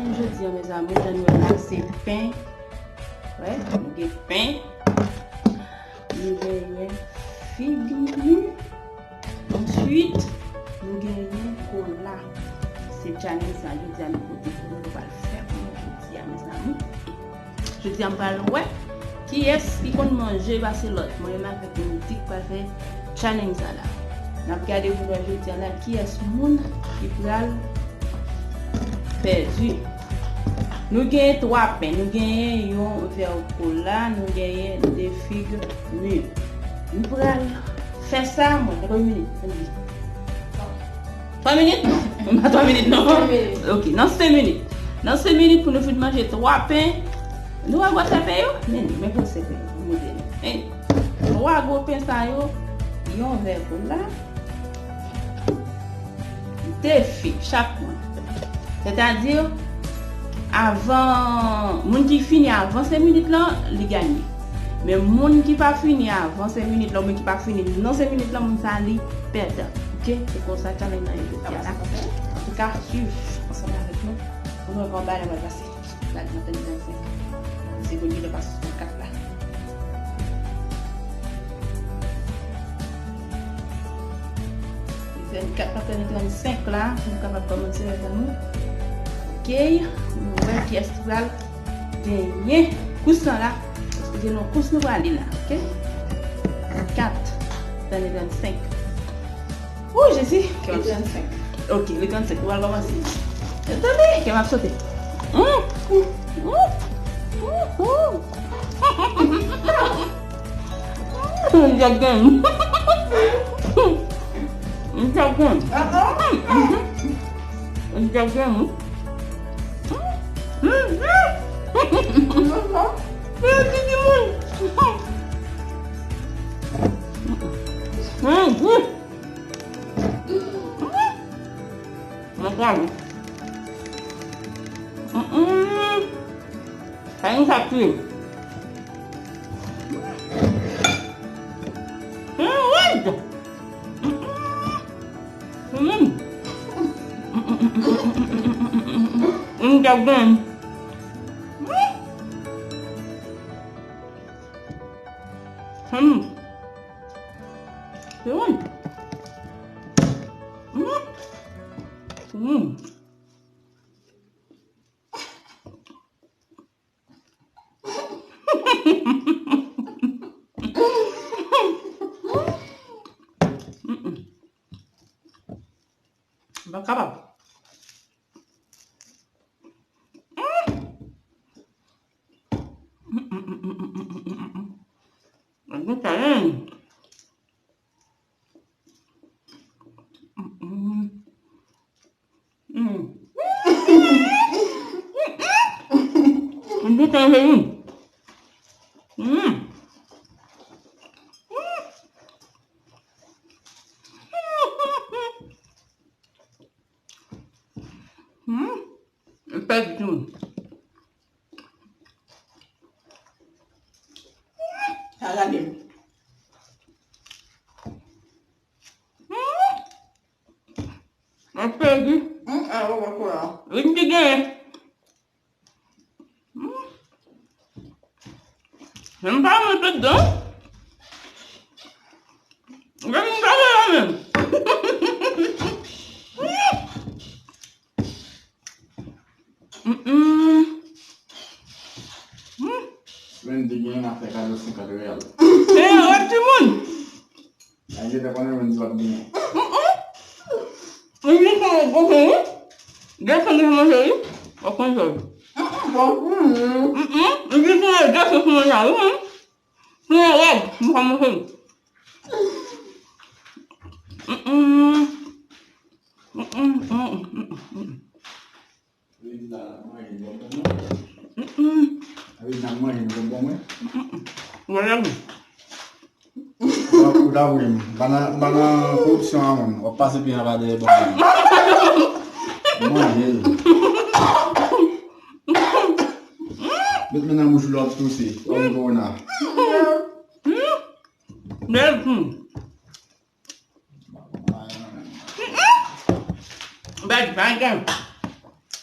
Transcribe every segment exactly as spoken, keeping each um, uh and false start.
Jodi a, mezanmi, jan nou wè la, se pen. Wè, nou gen pen. Nou genyen figi mi. Answit, nou genyen kola. Se challenge sa, jodi a, nou pote pou nou, nou pral fè pou nou jodi a, mezanmi. Jodi a, m pral wè kiyès ki konn manje pase lòt. Mwen menm avèk Monique pral fè challenge sa la. N ap gade pou nou wè jodi a la kiyès moun ki pral pèdi. Nou genyen twa pen, nou genyen yon vè kola, nou genyen de fig mi. Nou pral fè sa, mwen, gen konbyen minit? Ann di. Twa minit? Non, pa twa minit, non. Senk minit. Ok, nan senk minit. Nan senk minit pou nou fin manje twa pen. Nou wè gwosè pen yo? Men, men gwosè pen yo. Modèl. Hein? Twa gwo pen sa yo, yon vè kola, de fig chak moun. Sètadi, avan, moun ki fini avan senk minit lan, li genyen. Men moun ki pa fini avan senk minit lan, oubyen ki pa fini nan senk minit lan, moun sa a, li pèdan. Ok? Se konsa challenge lan ye jodi a la. Antouka, swiv ansanm avèk nou pou nou wè kòman bagay la pral pase. Gad nan tèt vennsenk. Se kounye lè pase sou kat la. Vennkat nan tèt trannsenk la, pou nou kapab kòmanse, mezanmi. Ok, nou wè kiyès ki pral genyen kous lan la. Paske se nan kous nou prale la, ok? Kat, tande trannsenk. Wou, Jezi! Li trannsenk. Ok, li trannsenk. Ou pral kòmanse. Tande, kè m ap sote. Hum! Hum! Hum! Hum! Hum! Hum! Hum! Hum! Hum! Hum! Hum! Hum! Hum! Hum! Mwen gade. Mm-mm. Sa yon sa kriye. Mm, red. Mm-mm. Mm. Mm, gade. Mm. Mm. Se red. Mm. Mm. Mm-mm. M pa kapab. Mm. Mm-mm. Mwen gen talè. Mm. Mm. Mwen gen talè. Mm. Mm. M pèdi tou. Sa gade m. M pèdi. Mm, a, ou wè kola. Vin ki genyen. Mm. Janm pa mete dedan. Gade m gade la menm. Mm-mm. Mm. Wendy gen afè kado senkant reyal. E, wè timoun. Ay, yo te konnen Wendy w ap genyen. Mm-mm. Wendy se yon bon fen, wi. Gason ki manje, wi. W ap konn sa, wi. Mm-mm, bon, mm. Mm-mm. Wendy se yon gason ki manje, wi. Mwen rèd, mwen pa manje. Mm-mm. Mm-mm, mm-mm, mm-mm, mm-mm. Mm-mm. Mm-mm. Ou ta wi. Ou ta wi. M pa nan, m pa nan koripsyon a moun. W ap pase pye anba dèyè ban mwen. Manje l. Met men nan bouch ou, l ap touse. W ap gen kowona. Bèl kou. Bèl bagay.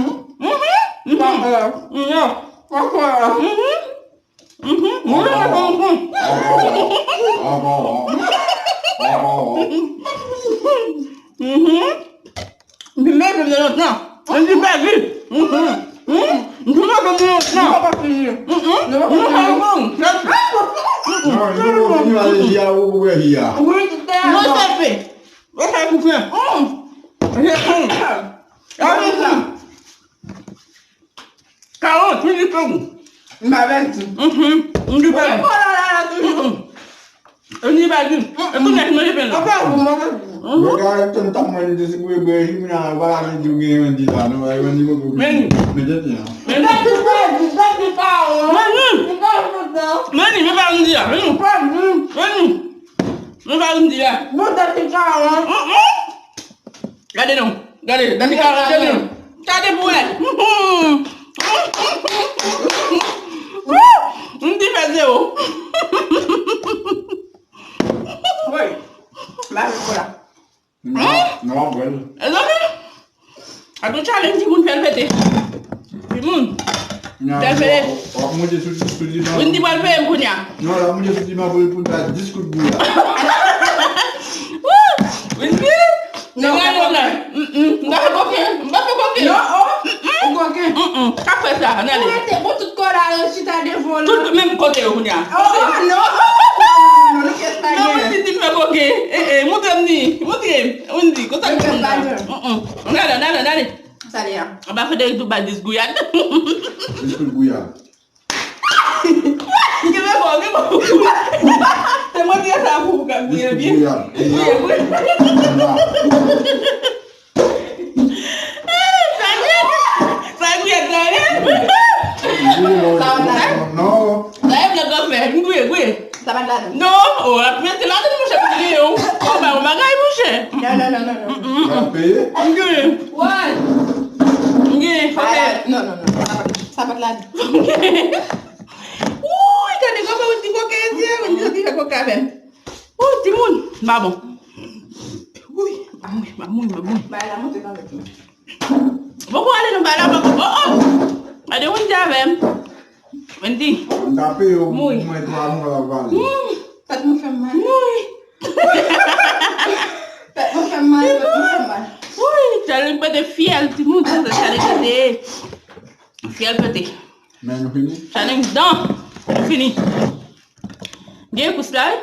Mhm. Mhm. Mhm. Mhm. Mhm. Mhm. Mhm. Di mèt m nan lontan. Di pèdi. Mhm. Mhm. Di mèt m nan lontan. Mhm. Mhm. Non, li poko fini ale di a ou wè hi a. Non, sa fè. Ou fè pou fè. Mhm. Mhm. Kawo, tou li pè gou. M pa vèti. Mhm. M di pa gou. Ou pa la la toujou. Mhm. M di pa gou. E tou nèg manje pen la. Apa ou manje. Mhm. Mwen ka tann tann manje de si pou e bwè jimina la, ou pa la vin di ou gen Wendy la, non, Wendy poko fini. Men. Men tete an. Men. Vèti, vèti, vèti pa ou. Men. M pa kontan. Men, men pa m di la. Men. Pa di. Men. Men pa m di la. Bon, tete kawo. Mhm. Gade non. Gade, gade, gade, gade non. Gade pou wè. M di fè zewo. Woy. Ba fè kola. Non, non, w ap bwè l. E non, non. A tou challenge timoun fè l pete. Timoun. Fè l pete. W ap monte sou, sou divan. Wendy pral peye m kounye a. Non, l ap monte sou divan pou, pou l bay dis kout bouya. Wendy! Non, non, non, non. M pa fè koken. M pa fè koken. Non, oh. Ou koken. Ka fè sa, ann ale. Ou rete pou tout kò la, yo chita devan w la. Tout menm kote yo kounye a. Oh, non. Non, non, non, non, nou pyès pa gen. Non, Wendy di m fè koken. Eh, eh, montre m ni. Montre m. Wendy, konsa m konn la. Ann ale, ann ale, ann ale. Sa li a. Anba Frederick tou bay dis gouyad. Dis kout gouyad. Kenbe kò, kenbe kò. Se mwen ki sa pou ou ka gouye byen. Gouye, gouye. Sa gouye, sa gouye, sa gouye. Sa gouye, sa gouye. Sa e vle gòfè, m gouye, gouye. Sa pa t ladan. Non, oh, la mete ladan, monchè, pou gouye, oh. Oh, ba, yon bagay, monchè. Non, non, non, non, non. M gouye. Why? M gouye, fò fè. Non, non, non, sa pa t, sa pa t ladan. Wouy, gade kòman Wendy koke, Wendy santi fè koke avè m. Wouy, timoun, m pa bon. Wouy, m pa bon, m pa bon, m pa bon. Bay la monte nan lèt mwen. Poko ale non, bay la poko. Oh, oh. Gade Wendy avè m. Wendy. M tape yo, mwen twa mwa la vale. Tèt mwen fè m mal. Wouy. Tèt mwen fè m mal, tèt mwen fè m mal. Wouy, challenge pete fyèl, timoun, sa se challenge pete. Fyèl pete. Men nou fini? Challenge dan. Nou fini. Gen kous la, wi?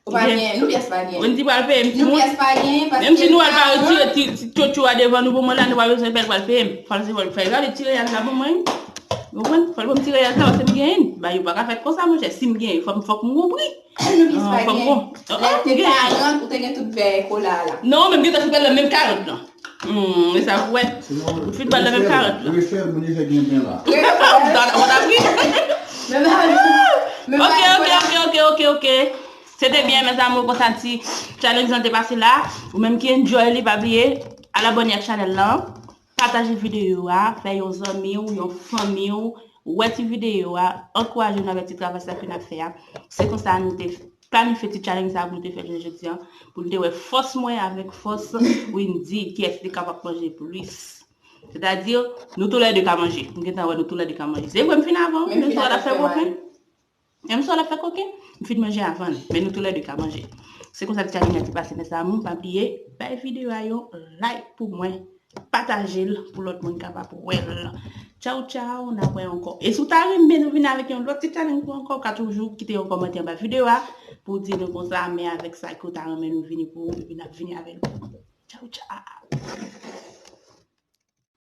Ou pa gen, nou pyès pa gen. Wendy pral peye m, timoun. Nou pyès pa gen, paske menm si nou al pa retire ti, ti tchotcho a devan nou pou mwen la, nou pa bezwen pè l pral peye m. Fò l se fò l fè l retire yal la pou mwen. Ou konprann? Fò l ban m ti reyèl sa, paske m genyen. Bagay yo pa ka fèt konsa, monchè. Si m genyen, fò m, fòk m gon pri. Nou plis pa gen. Lè te karant, ou te gen tout vè kola la. Non, men m gentan fin pral nan menm karant lan. Hmm, e sa pou wè. M fin pral nan menm karant lan. Refè l, Bondye fè gen pen la. Refè l. Ou ta pri. Ok, ok, ok, ok, ok, ok. Se te byen, mes amours, konsa ti challenge lan te pase la. Ou menm ki enjoy li, pa bliye al abòne ak chanèl lan. Pataje videyo a, fè yon zanmi w, yon fanmi w wè ti videyo a, ankouraje nou avèk ti travay sa ke n ap fè a. Se konsa nou te planifye ti challenge sa pou nou te fè jounen jodi a, pou nou te wè fòs mwen avèk fòs Windy, kiyès ki kapab manje plis. Sètadi, nou toulède ka manje. M gentan wè nou toulède ka manje. Se vre m fin avan, men sou la fè koken. Menm si w ap fè koken, m fin manje avan l, men nou toulède ka manje. Se konsa ti challenge la te pase, mes amours. Pa bliye, bay videyo a yon like pou mwen, pataje l pou lòt moun kapab wè l. Tchaw, tchaw, n ap wè ankò. E si w ta renmen nou vin avèk yon lòt ti challenge pou ankò, w ka toujou kite yon kòmantè anba videyo a pou w di nou konsa, men avèk sa ke w ta renmen nou vini pou ou, epi n ap vini avè l pou ou. Tchaw, tchaw.